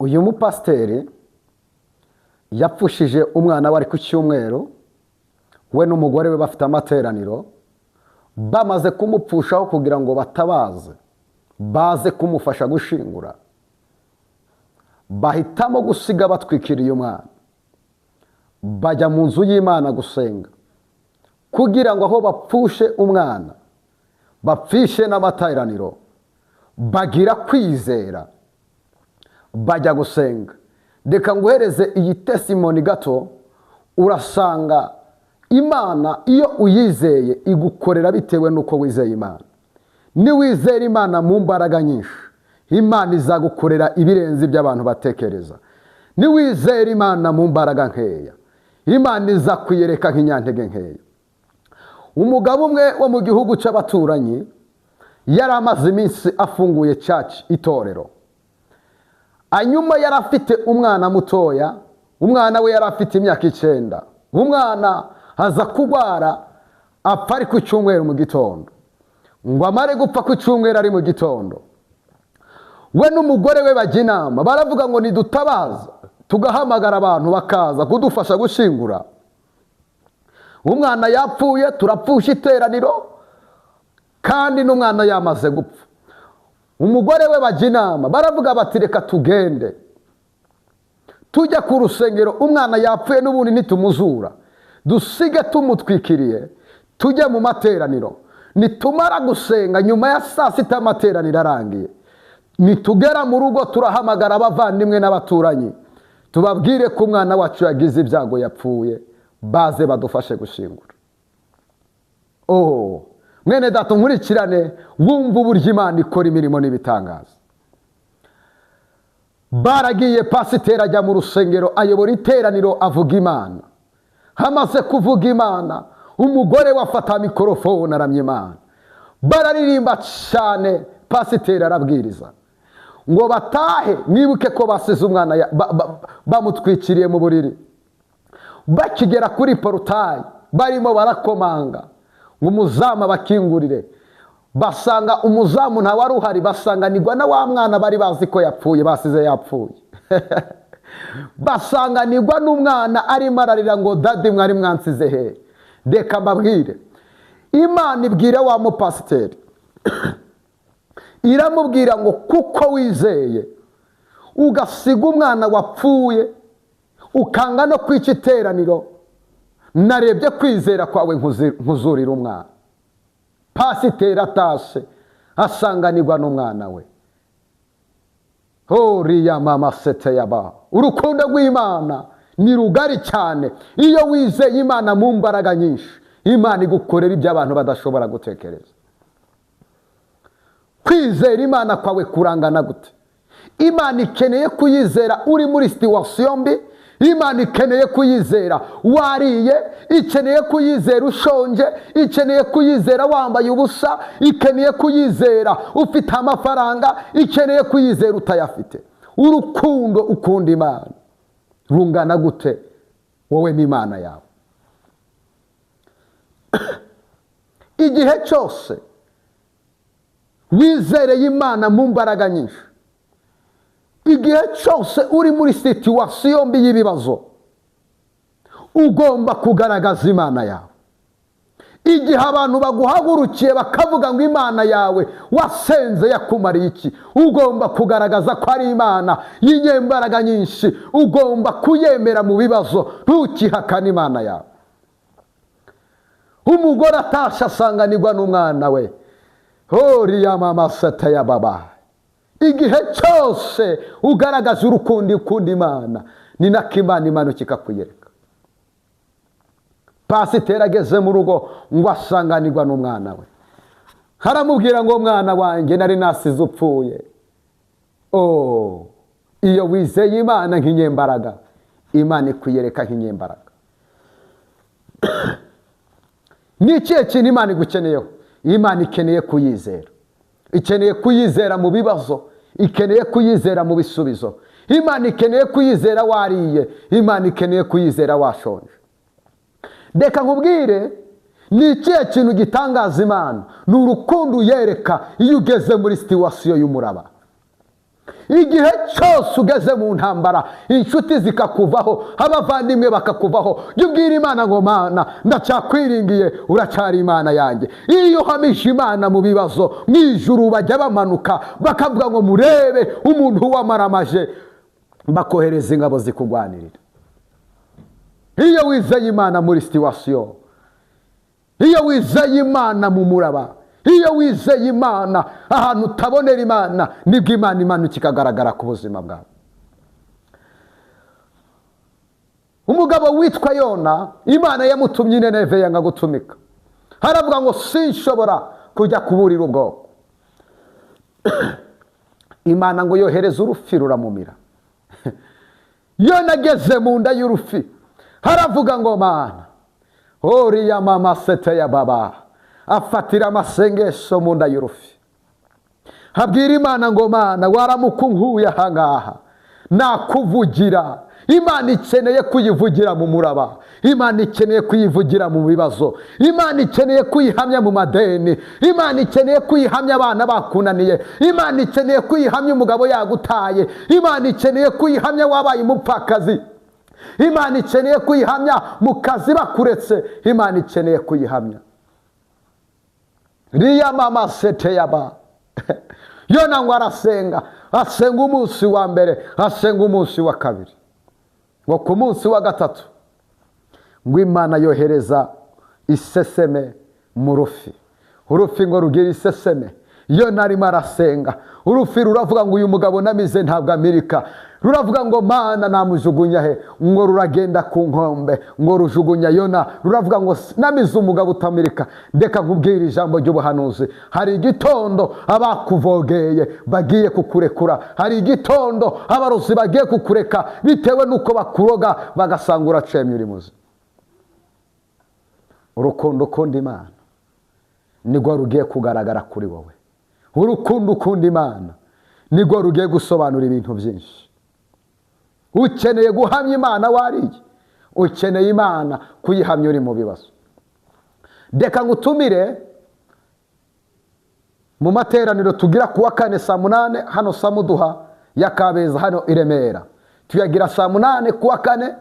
Uyu mupasiteri yapfushije umwana we ari ku cyumweru, we n'umugore we bafite amateraniro, bamaze kumupfushaho kugira ngo batabaze baze kumufasha gushingura, bahitamo gusiga batwikiriye umwana, bajya mu nzu y'Imana gusenga kugira ngo aho bapfushe umwana bapfishe n'amateraniro, bagira kwizera bajya gusenga. Reka nguhereze iyi testimony gato, urasanga Imana iyo uyizeye igukorera bitewe n'uko wizeye Imana. Niwizera Imana mu mbaraga nyinshi, Imana izagukorera ibirenze iby'abantu batekereza. Niwizera Imana mu mbaraga nkeya, Imana izakwiyereka nk'inyantege nkeya. Umugabo umwe wo mu gihugu cy'abaturanyi yari amaze iminsi afunguye church, itorero. Hanyuma yari afite umwana mutoya, umwana we yari afite imyaka 9. Umwana aza kurwara apfa ari ku cyumweru mu gitondo. Ngo amare gupfa ku cyumweru ari mu gitondo, we n'umugore we bajya inama, baravuga ngo nidutabaza tugahamagara abantu bakaza kudufasha gushingura. Umwana yapfuye, turapfusha iteraniro, kandi n'umwana yamaze gupfa. Umugore we bajya inama, baravuga bati reka tugende tujya ku rusengero, umwana yapfuye n'ubundi nitumuzura, dusige tumutwikiriye, tujye mu materaniro. Nitumara gusenga nyuma ya saa sita amateraniro arangiye, nitugera mu rugo turahamagara abavandimwe n'abaturanyi, tubabwire ko umwana wacu yagize ibyago yapfuye, baze badufashe gushingura. Oh, mwene data nkurikirane, wumva uburyo Imana ikora imirimo n'ibitangaza. Baragiye, pasiteri ajya mu rusengero ayobora iteraniro avuga Imana. Hamaze kuvuga Imana, umugore we afata mikorofone aramya Imana, bararirimba cyane, pasiteri arabwiriza ngo batahe. Mwibuke ko basize umwana bamutwikiriye mu buriri. Bakigera kuri porutayi barimo barakomanga ngo umuzamu abakingurire, basanga umuzamu nta wari uhari, basanganirwa na wa mwana bari bazi ko yapfuye, basize yapfuye. Basanganirwa n'umwana arimo ararira ngo dadi mwari mwansize he. Reka mbabwire, Imana ibwira wa mupasiteri, iramubwira ngo kuko wizeye ugasiga umwana wapfuye ukanga no kwica iteraniro, narebye kwizera kwawe nkuzurira umwana. Pasiteri atashe asanganirwa n'umwana we. Horiya mama sete yaba. Urukundo rw'Imana ni rugari cyane. Iyo wizeye Imana mu mbaraga nyinshi, Imana igukorera ibyo abantu badashobora gutekereza. Kwizera Imana kwawe kurangana gute? Imana ikeneye kuyizera uri muri situation mbi, Imana ikeneye kuyizera wariye, ikeneye kuyizera ushonje, ikeneye kuyizera wambaye ubusa, ikeneye kuyizera ufite amafaranga, ikeneye kuyizera utayafite. Urukundo ukunda Imana rungana gute wowe n'Imana yawe? Igihe cyose wizereye Imana mu mbaraga nyinshi, igihe cyose uri muri situation mbi y'ibibazo, ugomba kugaragaza Imana yawe. Igihe abantu baguhagurukiye bakavuga ngo Imana yawe wasenze yakumariye iki, ugomba kugaragaza ko ari Imana y'inyembaraga nyinshi. Ugomba kuyemera mu bibazo, ntukihakane Imana yawe. Umugore atasha asanganirwa n'umwana we. Horiya mama sete ya baba. Igihe cyose ugaragaza urukundo ukunda Imana, ni nako Imana imanuka ikakuyereka. Pasiteri ageze mu rugo ngo asanganirwa n'umwana we, haramubwira ngo mwana wanjye nari nasize upfuye. Oh, iyo wizeye Imana nk'inyembaraga, Imana ikuyereka nk'inyembaraga. Ni ikihe kintu Imana igukeneyeho? Imana ikeneye kuyizera, ikeneye kuyizera mu bibazo, ikeneye kuyizera mu bisubizo. Imana ikeneye kuyizera wariye, Imana ikeneye kuyizera washonje. Reka nkubwire, ni ikihe kintu gitangaza Imana? Ni urukundo uyereka iyo ugeze muri situation y'umuraba. Igihe cyose ugeze mu ntambara, inshuti zikakuvaho, abavandimwe bakakuvaho, jya ubwira Imana ngo: "Mana, ndacyakwiringiye, uracyari Imana yanjye." Iyo uhamije Imana mu bibazo, mu ijuru bajya bamanuka bakavuga ngo: "Murebe umuntu wamaramaje." Bakohereza ingabo zikugwanirira. Iyo wizeye Imana muri situation, iyo wizeye Imana mu muraba, iyo wizeye Imana ahantu utabonera Imana, nibwo Imana imanuka ikagaragara ku buzima bwawe. Umugabo witwa Yona, Imana yamutumye i Nineve, yanga gutumika. Haravuga ngo: "Sinshobora kujya kuburira ubwoko." Imana ngo yohereze urufi, ruramumira. Yona ageze mu nda y'urufi, haravuga ngo: "Mana oriya mama sete ya baba." Afatira amasengesho mu nda y'urufi, habwira Imana ngo: "Mana, waramuka unkuye ahangaha nakuvugira." Imana ikeneye kuyivugira mu muraba, Imana ikeneye kuyivugira mu bibazo, Imana ikeneye kuyihamya mu madeni, Imana ikeneye kuyihamya abana bakunaniye, Imana ikeneye kuyihamya umugabo yagutaye, Imana ikeneye kuyihamya wabaye umupfakazi, Imana ikeneye kuyihamya mu kazi bakuretse, Imana ikeneye kuyihamya riya mama sete yaba. Yona ngo arasenga, asenga umunsi wa mbere, asenga umunsi wa kabiri, ngo ku munsi wa gatatu ngo Imana yohereza iseseme mu rufi. Urufi ngo rugira iseseme. Yona arimo arasenga, urufi ruravuga ngo: "Uyu mugabo namize ntabwo amirika." Ruravuga ngo: "Mana, namujugunya he?" Ngo ruragenda ku nkombe, ngo rujugunya Yona. Ruravuga ngo: "Namize umugabo utamirika." Ndeka nkubwire ijambo ry'ubuhanuzi: hari igitondo abakuvogeye bagiye kukurekura, hari igitondo abarozi bagiye kukureka bitewe n'uko bakuroga bagasanga uracemye, uri muzima. Urukundo ukunda Imana nirwo rugiye kugaragara kuri wowe. Urukundo ukunda Imana nirwo rugiye gusobanura ibintu byinshi. Ukeneye guhamya Imana wariye, ukeneye Imana kuyihamya uri mu bibazo. Reka ngutumire mu materaniro tugira kuwa kane saa 8 hano Samuduha ya Kabeza, hano i Remera. Tuyagira saa 8 kuwa kane,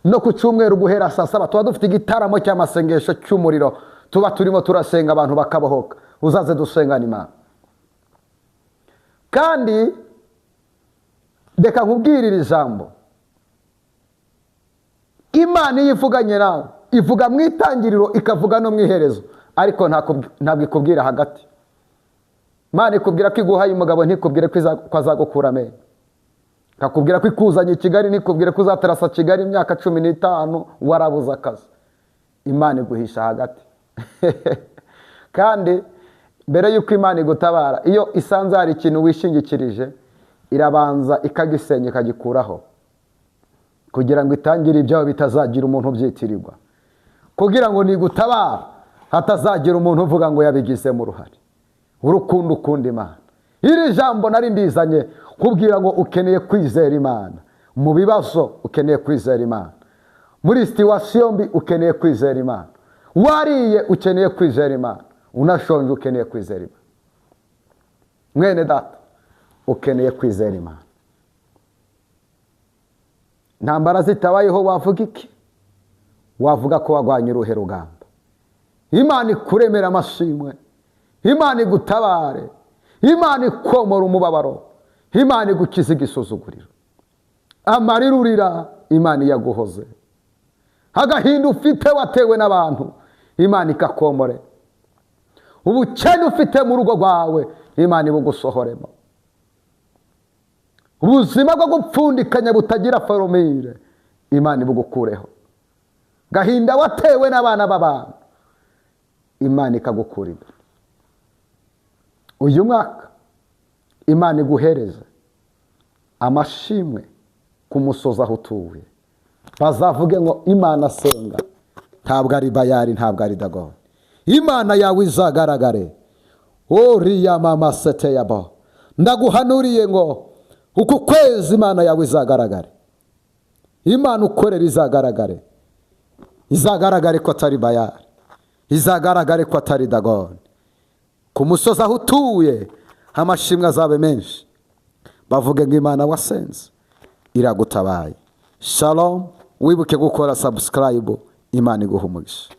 no ku cyumweru guhera saa 7 tuba dufite igitaramo cy'amasengesho cy'umuriro. Tuba turimo turasenga, abantu bakabohoka. Uzaze dusengana Imana. Kandi reka nkubwirire ijambo: Imana iyo ivuganye nawe, ivuga mu itangiriro, ikavuga no mu iherezo, ariko ntabwo ikubwira hagati. Imana ikubwira ko iguhaye umugabo, ntikubwire ko azagukura amenyo. Ikakubwira ko ikuzanye i Kigali, ntikubwire ko uzatarasa Kigali imyaka 15 warabuze akazi. Imana iguhisha hagati. Kandi mbere y'uko Imana igutabara, iyo isanze hari ikintu wishingikirije, irabanza ikagisenya, ikagikuraho, kugira ngo itangire ibyawe bitazagira umuntu ubyitirirwa, kugira ngo nigutabara hatazagira umuntu uvuga ngo yabigizemo uruhare. Urukundo ukunda Imana, iri jambo nari ndizanye kubwira ngo ukeneye kwizera Imana mu bibazo, ukeneye kwizera Imana muri situation mbi, ukeneye kwizera Imana wariye, ukeneye kwizera Imana unashonje, ukeneye kwizera Imana. Mwene data, ukeneye kwizera Imana. Intambara zitabayeho wavuga iki? Wavuga ko wagwanye uruhe rugamba? Imana ikuremera amashimwe, Imana igutabare, Imana ikomora umubabaro, Imana igukiza igisuzuguriro. Amarira urira, Imana iyaguhoze. Agahinda ufite watewe n'abantu, Imana ikakomore. Ubukene ufite mu rugo rwawe, Imana ibugusohoremo. Ubuzima bwo gupfundikanya butagira formule, Imana ibugukureho. Gahinda watewe n'abana b'abantu, Imana ikagukura imbere. Uyu mwaka Imana iguhereze amashimwe ku musozi aho utuye, bazavuge ngo: "Imana asenga ntabwo ari Bayari, ntabwo ari Dagoni." Imana yawe izagaragare. Oriya mama sete yabo, ndaguhanuriye ngo uku kwezi Imana yawe izagaragare, Imana ukorera izagaragare, izagaragare ko atari Bayari, izagaragare ko atari Dagoni. Ku musozi aho utuye amashimwe azabe menshi. Bavuge ngo Imana wasenze iragutabaye. Shalom. Wibuke gukora subscribe. Imana iguha umugisha.